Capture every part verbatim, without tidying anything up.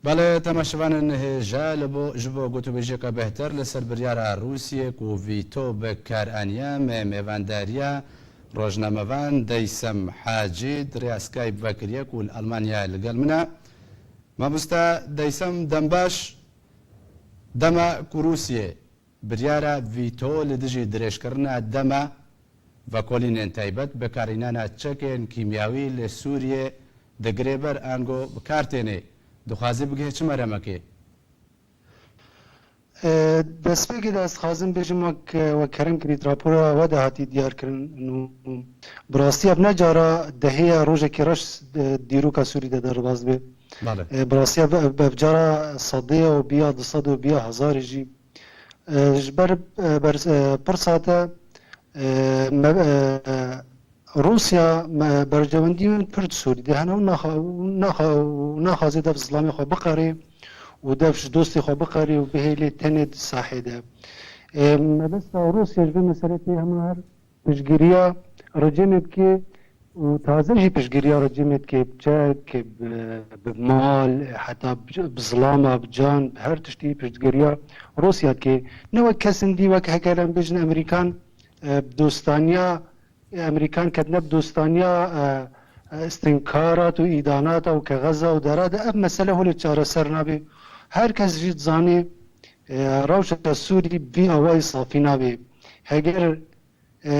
Belê, temaşevanên hêja, li bo, ji bo gotûbêjiyeke bêhtir li ser biryara Rûsiyê ku vîto bi kar aniye, me mêvandariya rojnamevan Deysem Hacî di rêya Skype ve kiriye ku li Almanya li gel min e. Mamosta Deysem, dem baş. Dema ku Rûsiyê biryara vîto li dijî dirêjkirina dema vekolînên taybet bikarînana çekên kîmyawî li Sûriyê digire ber ango bi kar têne, dixwaze bigihê çi meremekê? E, destpêkê de ez dixwazim bêjim, wek, wek kerem kirît, rapora we de hatî diyar kirin û bi rastî ev ne cara dehê ye, rojekî reş, e, dîroka Sûrî de derbas dibe. Bale. E, bi rastî ev, ev, ev cara sedê ye û biya du sed û biya hezarê jî. E, ji ber, e, ber, e, pirsa te, e, me, e, Rûsya me berjewendiyên pir di Sûrî de hene û naxa-, û naxa-, û naxwaze dev zilamê xwe biqerê û dev ji dostê xwe biqerê û bihêlê tenê di sahê de. E, mebesta Rûsya ji vê meselê tê hema her piştgiriya rejîmê dike û taze jî piştgiriya rejîmê dike, bi çek, bi, bi mal, heta bi, bi zilama, bi can, bi her tiştî piştgiriya Rûsya dike. Ne wek kesên dî, wek heger em bêjin Amerîkan, e, bi dostaniya, Amerîkan ketine bi dostaniya, e, e, istinkarat û îdanata û kexeza û dera de ev mesele holê çareser nabe. Her kes jî dizanê, e, rewşa Sûrî bi vî awayî safî nabe. Heger e,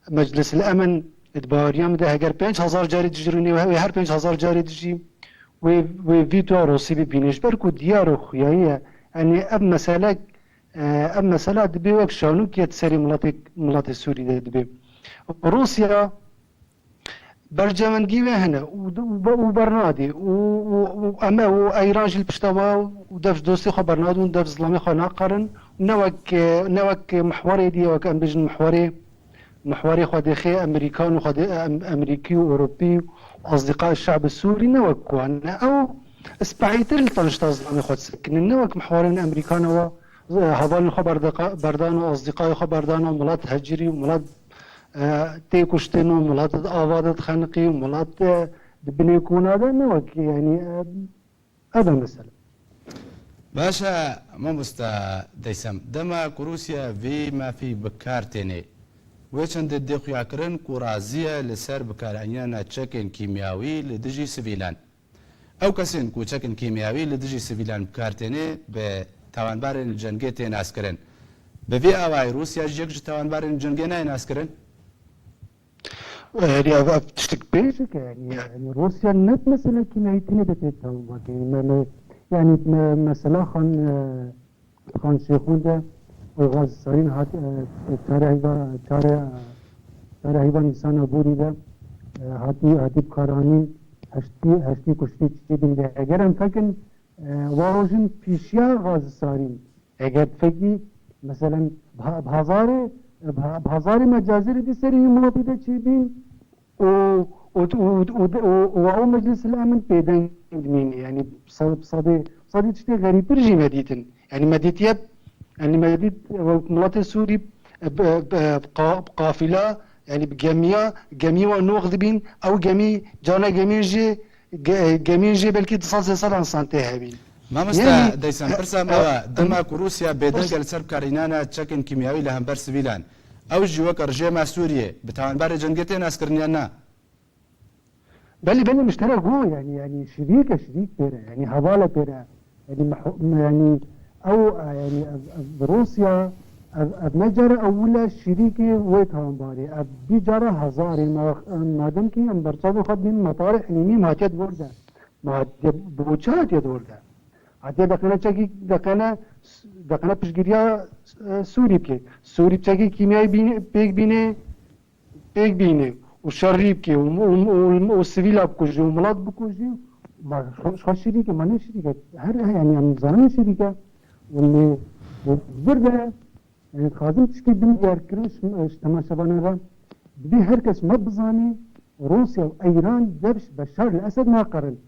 Meclis el Emin di baweriya min de heger pênc hezar carî dijî rûnê wê, wê her pênc hezar carî dijî wê, wê vîtoya Rûsî bibîne. Ji ber ku diyar û xuyayî ye. Yanî ev mesele, e, ev mesela dibe wek şanûkê di serê miletê, miletê Sûrî de dibe. Rûsya bercewendî wê hene û, û, û bernadê û, û, û em û Eyran jî li pişta wa û dev ji dostê xwe bernadin û dev zilamê xwe naqerin. Ne wek, ne wek mihwarê dî, wek em bêjin mihwarê, mihwarê xwe dêxê Emerîkan û xwe dê, em, Emerîkî û Ewropî û asdîqa şe'bi Sûrî ne wek wan. Ew spehîtir li tanşta zilamê xwe disekinin. Ne wek mihwarên Emerîkan ewa, e, hevalên xwe berdeka-, berdan û asdîqayê xwe berdan û milet hecirî û milet, e, tê kuştin û milet di ava de dixeniqî û milet, e, di binê kona de ne wek, yanî, e, ev e mesele. Baş e, mamosta Deysem, dema ku Rûsya vî mafî bi kar têne, wê çendê dê xuya kirin ku razî ye li ser bikaranîna çekên kîmyawî li dijî sivîlan. Ew kesên ku çekên kîmyawî li dijî sivîlan bi kar têne, bi tawanbarên cengê tê naskirin. Bi vî awayî Rûsya jî yek ji tawanbarên cengê nayê naskirin? Herî ev, ev tiştek pêşek e, yanî, yanî Rûsya ne bi mesela kîmyayî tenê de tê tawanbar kirin. Me, me, yanî me, mesela Xan, e, Xan Şêxûn de û Xazî Sarîn hat, e, çare heyva, çare, çare heyva Nîsana borî de, e, hatî, hatî bikaranîn, heştî, heştî kuştî çêbîn de. Eger em fekin, e, wa rojin pîşiya Xazî Sarîn, eger fekî, meselen, bi ha-, bi hazarê, bi ha-, bi hazarê mecazirê di serê wî miletê de çêbîn, û, û, û, û, û, û, û ew Meclis el Emin bêdeng dimîne. Yanî sa-, bi sedê, bi sedê tiştê xerîbtir jî me dîtin. Yanî me dîtiye, yanî me dît, e, miletê Sûrî, e, bi, bi, bi qa-, bi qafîla, yanî bi gemiya, gemiyê wan nox dibîn, ew gemî, cana gemiyên jê, ge-, gemiyên jê belkî du sed sê sed însan tê hebîn. Mamosta Deysem, pirsa me ewa, dema ku Rûsya bêdeng e li ser bikarînana çekên kîmyawî li hember sivîlan, ew jî weke rejêma Sûriyê bi tawanbarê cengê tê naskirin yan na? Belê, belê, min ji te re got, yanî, yanî şirîk e, şirîk pê re, yanî heval e pê re. Yanî meh-, yanî ew, e, yanî ev, ev Rûsya, ev, ev ne cara ewil e şirîkê wê tawanbarê. Ev vî cara hezarê, ma, madem kî em berçavê xwe bînin, ma Tarî Hilîmî hatiye di wir de. Ma hatiye, bi çi hatiye di wir de? Hatiye deqene çekî, deqene, deqene piştgiriya, e, Sûrî bike. Sûrî çekî kîmyayî bîne, pêk bîne, pêk bîne û şerî bike û, û, û, û sivîla bikujî û milet bikujî, ma xwe, xwe şirîk e, ma ne şirîk e. Her, yanî em zanin şirîk e. Û lê, lê vir de, yanî dixwazim tişkî din diyar kirin ji, ji temaşevanan re. Divê her kes me bizanî, Rûsya û Îran dev ji Beşar el Esed naqerin.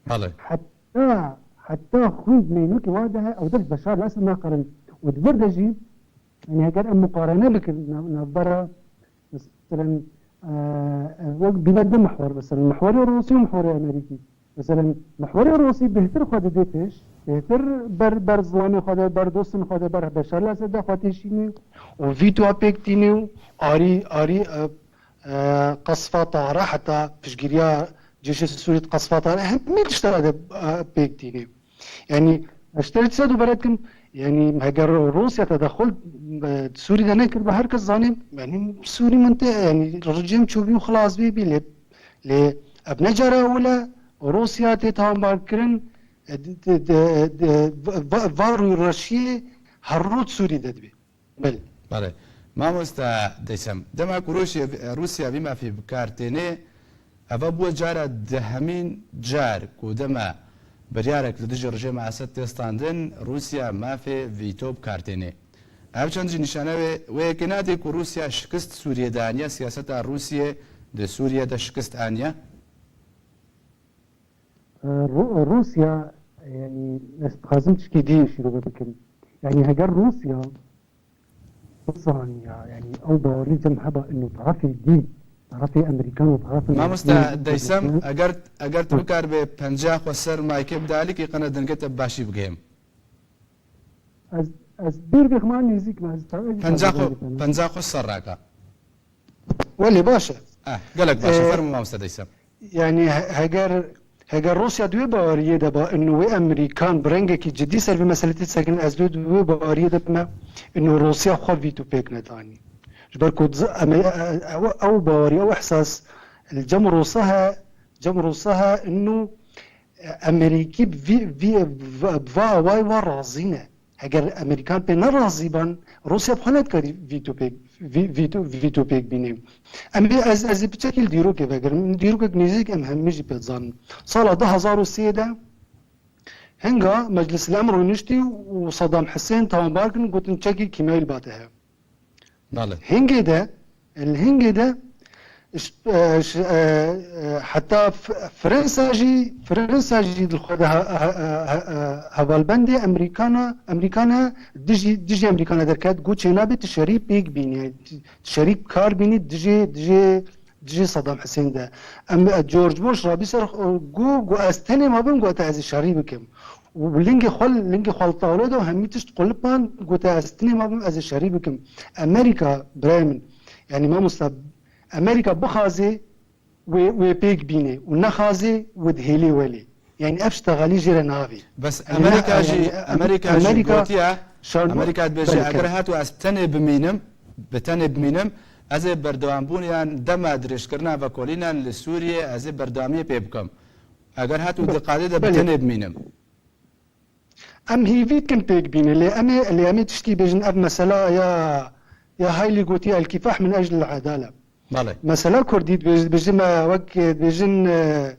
Belê. Heta, heta xwîn di meynokê wan de he, ew dev ji Beşar el Esed naqerin. Û di vir de jî, yanî heger em muqarene bikin nav-, navbera, meselen, e, e, wek bîne du mihwer, meselen, mihwerê Rûsî û mihwerê Amerîkî. Mesela mihwerê Rûsî bêhtir xwe didê pêş, bêhtir ber, ber zilamê xwe de, ber dostên xwe de, ber Beşar el-Esed de xwe têşînê û vîtoya pêk tînê û arî, arî, e, e, qesfa Tara, heta piştgiriya cêşê Sûrî di qesfa Tara, hemî tişta de, e, pêk tînê. Yanî, ez ji te re dîsa dubare dikim, yanî, heger Rûsya tedexul, e, Sûrî de nekiribû, her kes zanî, yanî, Sûrî minte, yanî, rejîm çûbî û xilas bî bî, lê, lê ev ne cara ewil e, Rûsya tê tawanbarkirin, e, di, di, di, di, va, va, va rûreşiyê her roj Sûrî de dibê. Belê. Belê. Mamoste Deysem, dema ku Rûsya, Rûsya vî mafê bi kar têne, eva bûye cara dehemîn car ku dema biryarek li dijî rejîma Esed tê standin, Rûsya mafê vîto bi kar têne. Ev çend jî nîşane wê, wê yekê nadê ku Rûsya şikist Sûriyê de aniye, siyaseta Rûsiyê di Sûriye de şikist aniye? Rû-, Rûsya, yanî, ez dixwazim tişkî dî şîrove bikim. Yanî, heger Rûsya bizaniya, yanî, ew bawerî cem heba ino tarafê dî, tarafê Amerîkan û tarafê Mamoste Deysem, eger, eger tu bikaribê penca xwe ser maykê bide alîkî, qene dengê te bi başî bigihêm. Ez, ez bêr bêxima nêzîk me, ez ta-, ez Penca xwe, penca xwe ser raka. Welê baş e. Eh, gelek baş e. Ee, Fermo mamoste Deysem. Yanî he-, heger, heger Rûsya di wê baweriyê de ba, ino wê Amerîkan bi rengekî cidî ser vê meselê tê sekin, ez dê di wê baweriyê de bime, ino Rûsya xwe vîto pêk nedanî. Ji ber ku di-, em-, e-, e-, ew, ew bawerî, ew ihsas li cem Rûsa he, cem Rûsa he, ino, e, Amerîkî bi vî, vî, va, va awayî wa razî ne. Heger Amerîkan pê nerazî ban, Rûsya bi xwe nedikarî vîto pêk, vî-, vîto, vîto pêk bîne. Em ê, ez, ez ê piçekî li dîrokê vegerim. Dîrokek nêzîk em hemî jî pê dizanin. Sala du hezar û sê de hinga Meclis el Emr rûniştî û Saddam Husên tawanbar kirin, gotin çekî kîmyayî li ba te heye. Belê. Hingê de, li hingê de, ş-, e, ş-, e, e, heta F-, Fransa jî, Fransa jî di xwe de he-, he-, he-, he-, e, hevalbendê Amerîkana, Amerîkana dijî, dijî Amerîkana derket, got çênabe tu şerî pêk bînî, tu şerî kar bînî dijî, dijî, dijî Saddam Husên de. Em, e, George Bush rabî ser xwe, got, got ez tenê mabim, got ez ê şerî bikim. Û lingê xwe, lingê xwe li tawle de û hemî tişt qulipan, gote ez tinê mabim, ez ê şerî bikim. Amerîka, birayê min, yanî mamosta, Amerîka bixwazê wê, wê pêk bînê û nexwazê wê dihêlê welê. Yanî ev ştexalî jê re navê. Bes Yanî ne, Amerîka jî, yanî, Amerîka jî Amerîka gotiye, şer-, Amerîka dibêje, belê, eger kerem. Hatiye ez tenê bimînim, bi tenê bimînim, ez ê berdewambûniyan dema dirêjkirina vekolînan li Sûriyê, ez ê berdewamiyê pê bikim. Eger hatiye Be-, diqadê de bi belê. Tenê bimînim. Em hêvî dikin pêk bîne, lê em ê, lê em ê tiştî bêjin, ev mesela ya, ya Haylî gotiye el-kifah min ecl el-edale. Belê. Mesela Kurdî dibêj-, dibêjin me wek, dibêjin, e,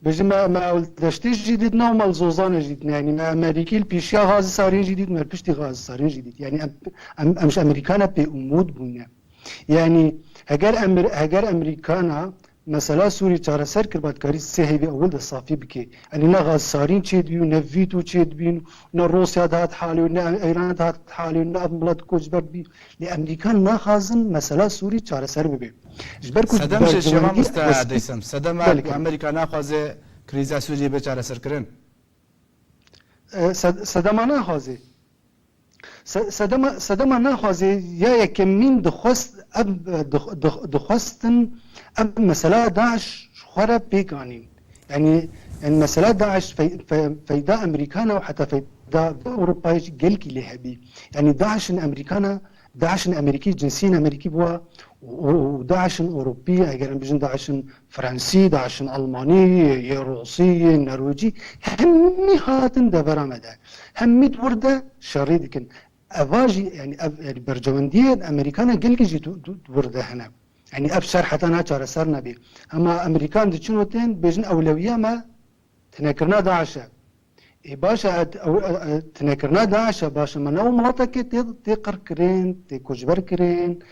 dibêjin me, me ew deştê jî dît, nav me li Zozanê jî dît, yanî me Amerîkî li pêşiya Xazî Sarîn jî dît, me li piştî Xazî Sarîn jî dît. Yanî em, em, em ji Amerîkana pê umûd bûne. Yanî heger Emer-, heger Amerîkana mesela Sûrî çareser kir, ba dikarî sê heyvê ewil de safî bike. Yanî ne Xazî Sarîn çêdibî û ne vîto çêdibîn, ne Rûsya dihat halê û ne Îran dihat halê û ne ev milet koçber dibî. Lê Amerîkan naxwazin mesela Sûrî çareser bibe. Ji ber ku Sedem ji şêma musta Deysem, sedema Belê, ku kerem. Amerîka naxwaze krîza Sûriyê bê çareserkirin? E, sed-, sedema naxwaze. Se-, sedema, sedema naxwazê ya yekemîn dixwest, ev, dix-, dix-, dixwestin ev mesela DAIŞ ji xwe re pêk anîn. Yanî, yanî mesela DAIŞ fey-, fe-, feyda Amerîkana û heta feyda Ewropayê jî gelkî lê hebî. Yanî DAIŞ in Amerîkana, DAIŞ in Amerîkî, cinsiyên Amerîkî bûa û, û, û DAIŞ in Ewropî, eger em bijin DAIŞ in Fransî, DAIŞ in Almanî, yê Rûsî, yê Norwecî, hemî hatin devera me de. Hemî di wir de şerî dikin. Eva jî, yanî ev, yanî berjewendiyên Amerîkana gelkî jî di, di, di wir de hene. Yanî ev şer heta niha çareser nebî. Hema Amerîkan diçin û tên, dibêjin ewlewiya me tinekirina DAIŞ e. Ê, baş e, et-, ew, e, e, tinekirina DAIŞ e, baş e, me ne ew mileteke tê, tê qirkirin, tê koçberkirin,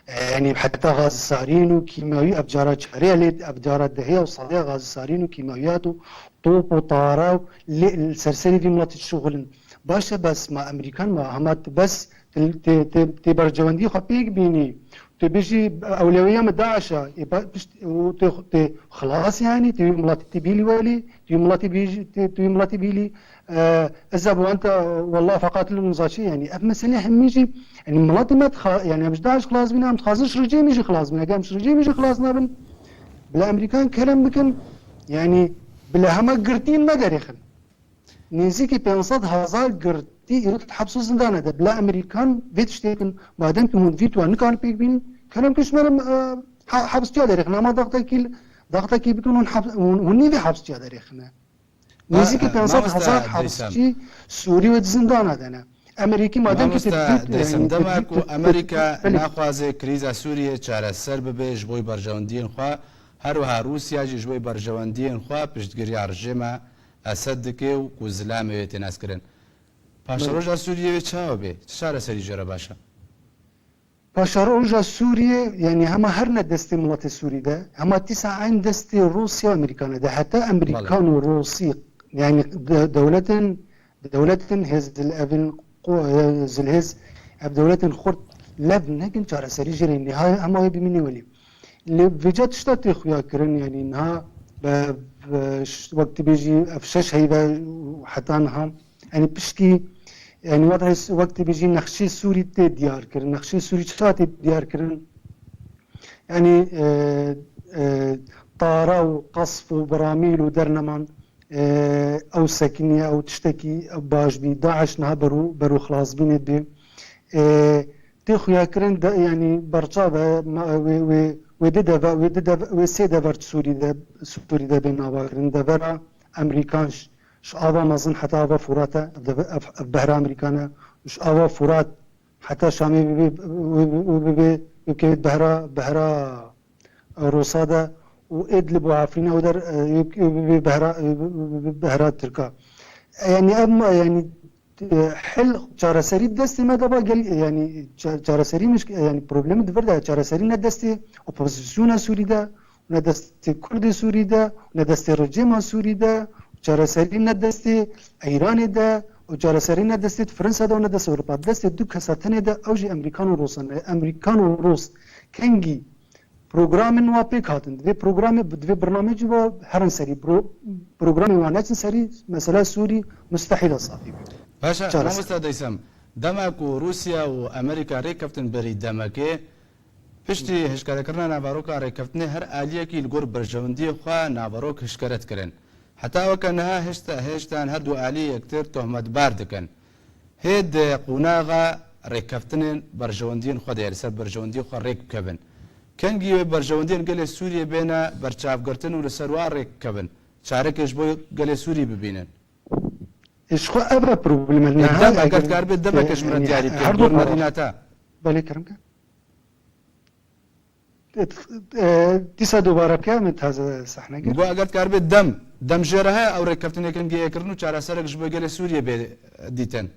e, yanî heta Xazî Sarîn û kîmyawî ev cara çarê lê, ev cara dehê ew salê Xazî Sarîn û kîmyawiyat û top û tara û lê, li ser serê vî miletî dişuxulin. Baş e, bes ma Amerîkan ma hema tu bes tê, tê, tê, tê bercewendî xwe pêk bînî, Tu bêjî ewlewiya min DAIŞ e, ê ba-, pişt-, û tu, tu xilas, yanî tu wî miletî bîlî welî, tu wî miletî bîjî, tu, tu wî miletî bîlî, e, ez ebo ente, wallah feqatilûn zaçî, yanî ev mesele hemî jî, yanî miletê me dixa-, yanî em ji DAIŞ xilas bîne, em dixwazin ji rejîmê jî xilas bîne. Eger em ji rejîmê jî xilas nabin, bila Amerîkan kerem bikin, yanî bila hema girtiyên me derêxin. Nêzîkî pênc sed hezar girtî îro di heps û zindana de. Bila Amerîkan vê tiştê bikin, madem ku hûn vî tuwa nikarin pêk bînin, kerem ku ji me re, e, ha-, hepsçiya derêxin. Ama daxtekî, daxtekî bikin hûn hep-, hûn, hûn nîvê hepsçiya derêxine. Ma-, Nêzîkî e, pênc sed hezar mamoste Deysem. Hepsçî Sûrî wê di zindana de ne. Amerîkî madem ku Mamoste tedbîr, Deysem, yanî dema tedbîr, ku tedbîr, Amerîka belê. Naxwaze krîza Sûriyê çareser bibe ji bo berjewendiyên xwe, her wiha Rûsya jî ji bo berjewendiyên xwe piştgiriya rejîma Esed dike û ku zilamê wê tê naskirin. Paşeroja Sûriyê wê çawa bê? Çi çareserî jê re baş e? Paşeroja Sûriyê, yanî hema her ne destê miletê Sûrî de, hema dîsa eyn destê Rûsya û Amerîkane de. Heta Amerîkan û Rûsî, yanî de-, dewletên, dewletên hêz, evin qo-, e, zilhêz, ev dewletên xurt lev nekin çareserî jê re, niha hema wê bimîne welî. Lê vêca tişta tê xuya kirin, yanî niha be, be, ş-, wek tu bêjî ev şeş heyve heta niha, yanî pişkî, yanî wek, wek tu bêjî nexşê Sûrî tê diyar kirin. Nexşê Sûrî çira tê diyar kirin? Yanî, e, e, tara û qesf û biramîl û derneman, e, ew sekiniye, ew tiştekî baş bî. DAIŞ niha berû, berû xilasbînê dibê. E, Tê xuyakirin de, yanî berçav e, ma-, wê, wê, wê di deve, wê di deve, wê sê dever Sûrî de, Sûrî de bên avakirin. Devera Amerîkan ji, ji ava mezin heta ava Furat e, ev deve, ev, ev behra Amerîkan e, ji ava Furat heta Şamê bibe, wê, wê, wê bibe, wê bikevê behra, behra Rosa de û Idlib û Efrîn ew der, e, wê, wê bibe behra, wê bibe behra Tirka. E, yanî ev ma-, yanî Hil çareserî destê me de ba gel, yanî ça-, çareserî mişk-, yanî problemî di vir de çareserî ne destê opozisyona Sûrî de, ne destê Kurdê Sûrî de, ne destê rejîma Sûrî de, çareserî ne destê Îranê de, û çareserî ne destê Fransa de û ne destê Ewropa. Destê du kesa tenê de, ew jî Amerîkan û Rûsan e. Amerîkan û Rûs kengî Programên wa pêk hatin. Divê programê, divê bernameyekî wa herin serî. Pro-, programên wa neçin serî, mesela Sûrî mustehîl e safî be. Baş e, Çareser. Mamoste Deysem, dema ku Rûsya û Amerîka rêkeftin berî demekê, piştî hişkerekirina naveroka rêkeftinê her aliyekî li gor berjewendiyê xwe naverok hişkere dikirin. Heta weke niha hişte-, hêştan her du alî yektir tohmetbar dikin. Hê di qonaxa rêkeftinên berjewendiyên xwe de ye, li ser berjewendiyê xwe rêk bikevin. Kengî wê berjewendiyên gelê Sûriyê bêne berçavgirtin û li ser wan rêk bikevin. Çarekê ji bo gelê Sûrî bibînin. Ji xwe ev e probleme. E, niha dem, eger eger, dikaribe demeke ji min re e, diyarî bike, her du gor taraf. Nerîna te. Belê, kerem ke. E, dîsa dubare bike, em taze sehne gir. Go eger dikaribe dem, dem jê re heye ew rêkeftinê kengî yê kirin û çareserek ji bo gelê Sûriyê bê dîtin.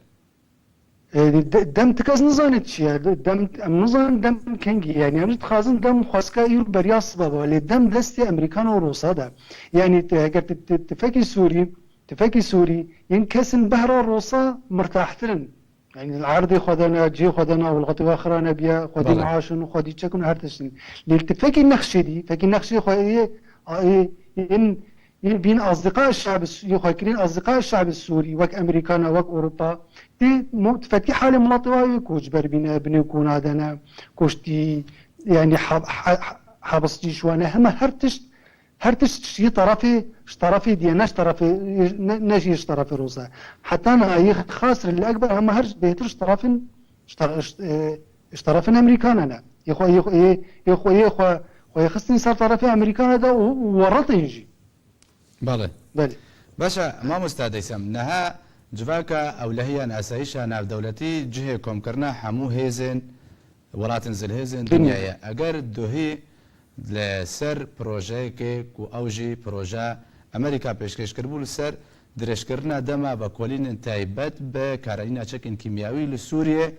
E, de-, dem ti kes nizane çi ye. De-, dem, em nizanin dem kengî ye. Yanî em jî dixwazin dem xwezka îro beriya sibe be. Lê dem destê Amerîkan û Rûsa de. Yanî te, eger ti, ti, tifekî Sûrî, tifekî Sûrî, yên kesên behra Rûsa mirtahtir in. Yanî li erdê xwe de ne, cihê xwe de ne, welxetê we xira nebiye, xwedî Belê. Maaş in, xwedî çek in, her tişt in. Lê tifekî nexşê dî, fekî nexşê xwe yê, a, yê, yên, yên bîn asdiqa şe'b, yê xwe kirîn asdiqa şe'b Sûrî, wek Amerîka ne, wek Ewropa, tê mo-, tifekî halê miletê we yê koçber bîne, binê kona de ne, koştî, yanî ha-, ha-, ha-, habisçî ji we ne, hema her tişt Her tişt ji yê terefê, ji terefê diye, ne ji terefê, ne, ne jî ji terefê Rûsa. Heta niha yê xasir li ekber hema her bêhtir ji terefên, ji ter-, ji, e, ji terefên Amerîkane ne. Yê xwe, yê xwe, yê, yê xwe, yê xwe, xwe yê xistin ser terefê Amerîkane de û, û weretin jî. Belê. Belê. Baş e, mamosta Deysem, niha civaka ewlehiyan asayîşa navdewletî cihê komkirina hemû hêzên Welatên zilhêzên Dinya. Dinyayê. Eger duhî li ser projeyekê ku ew jî projeya Amerîka pêşkêş kiribû li ser dirêjkirina dema vekolînên taybet bi karayîna çekên kîmyawî li Sûriyê,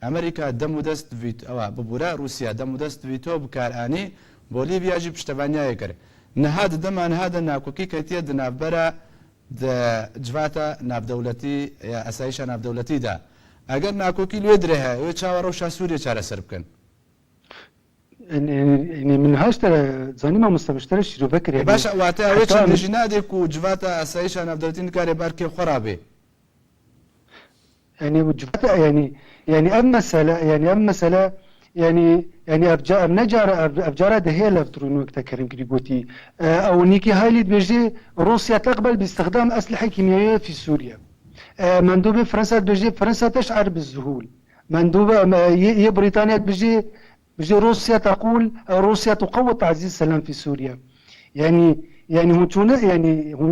Amerîka dem û dest vît-, ewa, bibûre, Rûsya dem û dest vîto bi kar anî, Bolîvya jî piştevaniyayê kir. Niha di dema niha de nakokî ketiye di navbera di civata navdewletî ya esayîşa navdewletî de. Eger nakokî li wê dirê heye, wê çawa rewşa Sûriyê çareser bikin? Yanî, yanî min haşt te zanî mamoste, min ji te re şîrove kir, E yanî baş e, wate ew ê heta çendê min jî nade ku civata asayişa navdewletî nikare bi erkê xwe re bê. Yanî bu civata, yanî, yanî ev mesele, yanî ev mesele, yanî, yanî ev ca-, ev ne cara, ev, ev cara dehê ye li ev rûnûk te Kerem kirî gotî. E, ew Nikki Haley dibêje, "روسيا تقبل باستخدام أسلحة كيميائية في سوريا." E, mendûbê Fransa dibêje, "فرنسا تشعر بالذهول." Mendûba, me, yê, yê Brîtanya dibêje, Bijî Rûsya teqûl, Rûsya tuqewwit te'zîz selam fî Sûriye. Yanî, yanî hûn çûne, yanî hûn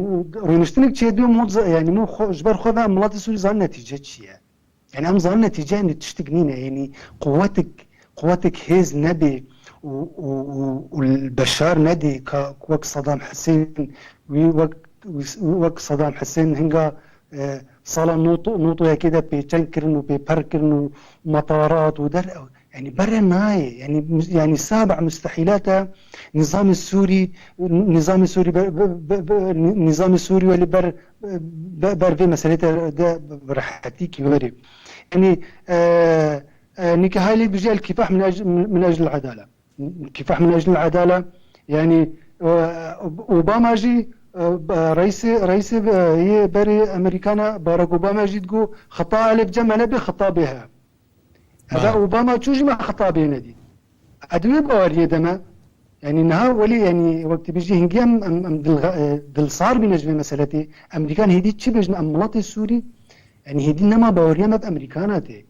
rûniştinek çêdibe, hûn za-, yanî hûn xwe, ji ber xwe ve em miletê Sûrî zanin netîce çi ye. Yanî em zanin netîce, yanî tiştik nîne, yanî quwetik, quwetik hêz nebê û, û, û, û li Beşar nedê ka wek Saddam Hussein, wî wek, wî wek Saddam Hussein hinga, e, sala nod û, nod û yekê de pêçeng kirin û pêper kirin û metarat û der, yanî bere nayê. Yanî, yanî saba mustehîlata nizamê Sûrî, nizamê Sûrî ber, ber, ber, ber, nizamê Sûrî welî ber, ber, ber vê meselê te de bi rehetî kî werê. Yanî, e, e, Nikki Haley dibêje el kifah min ecl, min ecl edale. Kifah min eclil edale, yanî, e, Obama jî, e, reîsê, reîsê, e, yê berê Amerîkana Barack Obama jî digo, "Xita elif ce me nebê, xita bê he." Eve Bale. Obama çû jî me xita bê nedî. Ez di wê baweriyê de me, yanî niha welî, yanî wek tu bêjî hingî em, em, em dil, e, dilsar bîne ji vê meseletê. Amerîkan hêdî çi bêjin em miletê Sûrî, yanî hêdî nema baweriya me bi Amerîkana tê.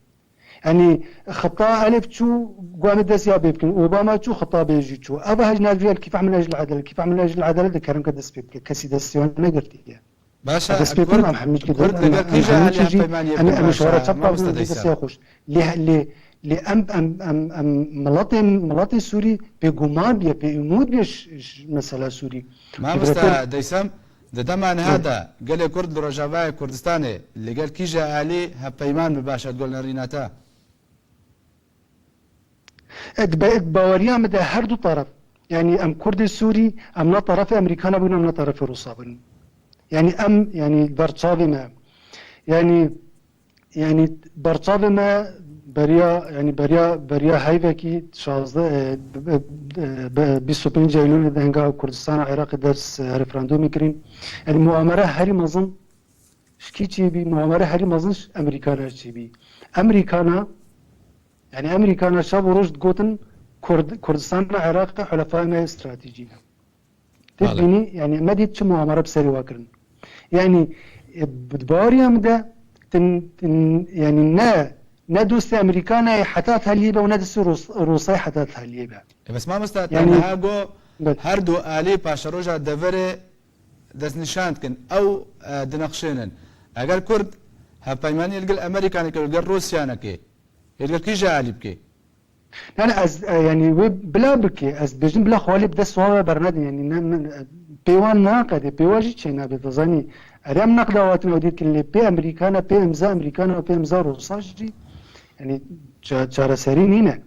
Yanî xita elif çû, ku em ê dest ya pê bikin. Obama çû, xita bê jî çû. Ev hej navê el kifah min ecl edel, kifah min ecl edel de kerem ke dest pê bike. Kesî dest ya negirtiye. Baş e, Dest pê Kurd, em hemî Kurd em, lege em kîja hemî alî çi jî, hevpeymaniyê em, bikin em baş e, şora çap mamoste bîne dest Deysem? Ya xweş. Lê, lê, lê em, em, em, em miletê, miletê Sûrî pê guma biye, pê umûd biye ş-, ş-, mesela Sûrî. Mamoste Deysem, di dema niha de gelê Kurd li Rojavayê Kurdistanê li gel kîja alî hevpeyman bi baş e, di gel nerîna te? Ed be-, ed baweriya min de her du taraf, yanî em Kurdê Sûrî, em na tarafê Amerîkana bûn, em na tarafê Rûsa bûn. Yanî em, yanî berçavê me, yanî, yanî berçavê me beriya, yanî beriya, beriya heyvekî şazdeh, e, be, be, be, bîst û pênc Eylûlê de hinga Kurdistana Iraqê ders, e, referandûmê kirin. Yanî muamere herî mezin ji kî çêbî, muamere herî mezin ji Amerîkana çêbî. Amerîkana, yanî Amerîkana şev û roj digotin Kurd, Kurdistana Iraqê hulefaya me yê stratejî ne. Tê Bale. Dibînî, yanî me dît çi muamere bi serê we kirin. Yanî, e, bi baweriya min de tin, tin, yanî ne, ne dostê Amerîkanayê heta teliyê be û ne dostê Rûs-, Rûsayê heta teliyê be. E, bes mamoste, te Yanî, niha got, be- her du alî paşeroja deverê destnîşan dikin. Ew, e, dinexşênin. Eger Kurd hevpeymaniyê li gel Amerîka neke, li gel Rûsya neke, hê li gel kîja alî bike? Yani ez, e, yani wê bila bike, ez dibêjim bila xwe alî bi dest wan ve bernedin. Yani ne, ne, pê wan naqedê, pê wan jî çê nabe. Dizanî, erê em neqda hatin ew dîtin lê pê Amerîkana, pê imza Amerîkana û pê imza Rûsa jî, yani ça-, çareserî nîne.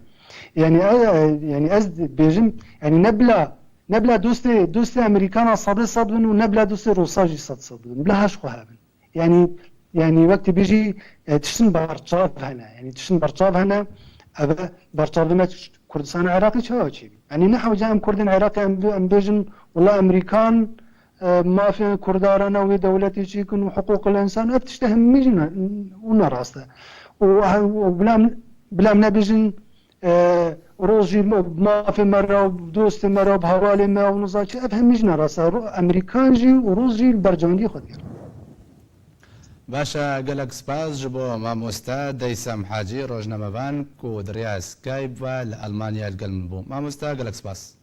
Yani, e, e, yani ez dibêjim, yani ne bila, ne bila dostê, dostê Amerîkana sedê sed bin û ne bila dostê Rûsa jî sed sed bin. Bila heş xwe hebin. Yani, yani wek tu bêjî, e, tiştin berçav hene. Yani tiştin berçav hene, ev berçavê me Kurdistana Iraqê çawa çêbî? Yani ne hewce em Kurdên Iraqê em, em bêjin, wela Amerîkan, e, mafê Kurda re ne wê dewletê çêkin û hiqûqil însan, ev tişte hemî jî ne, û ne rast e. Û, û bila em, bila em nebêjin, e, roj jî mafê me re û dostê me re û bi hevalê me û niza çi, ev hemî jî ne rast e. Ro-, Amerîkan jî û roj jî li bercandî xwe digerin. Baş e, gelek spas ji bo mamoste Deysem Hacî, rojnamevan ku di rêya Skype ve li Almanya li gel min bû. Mamoste, gelek spas.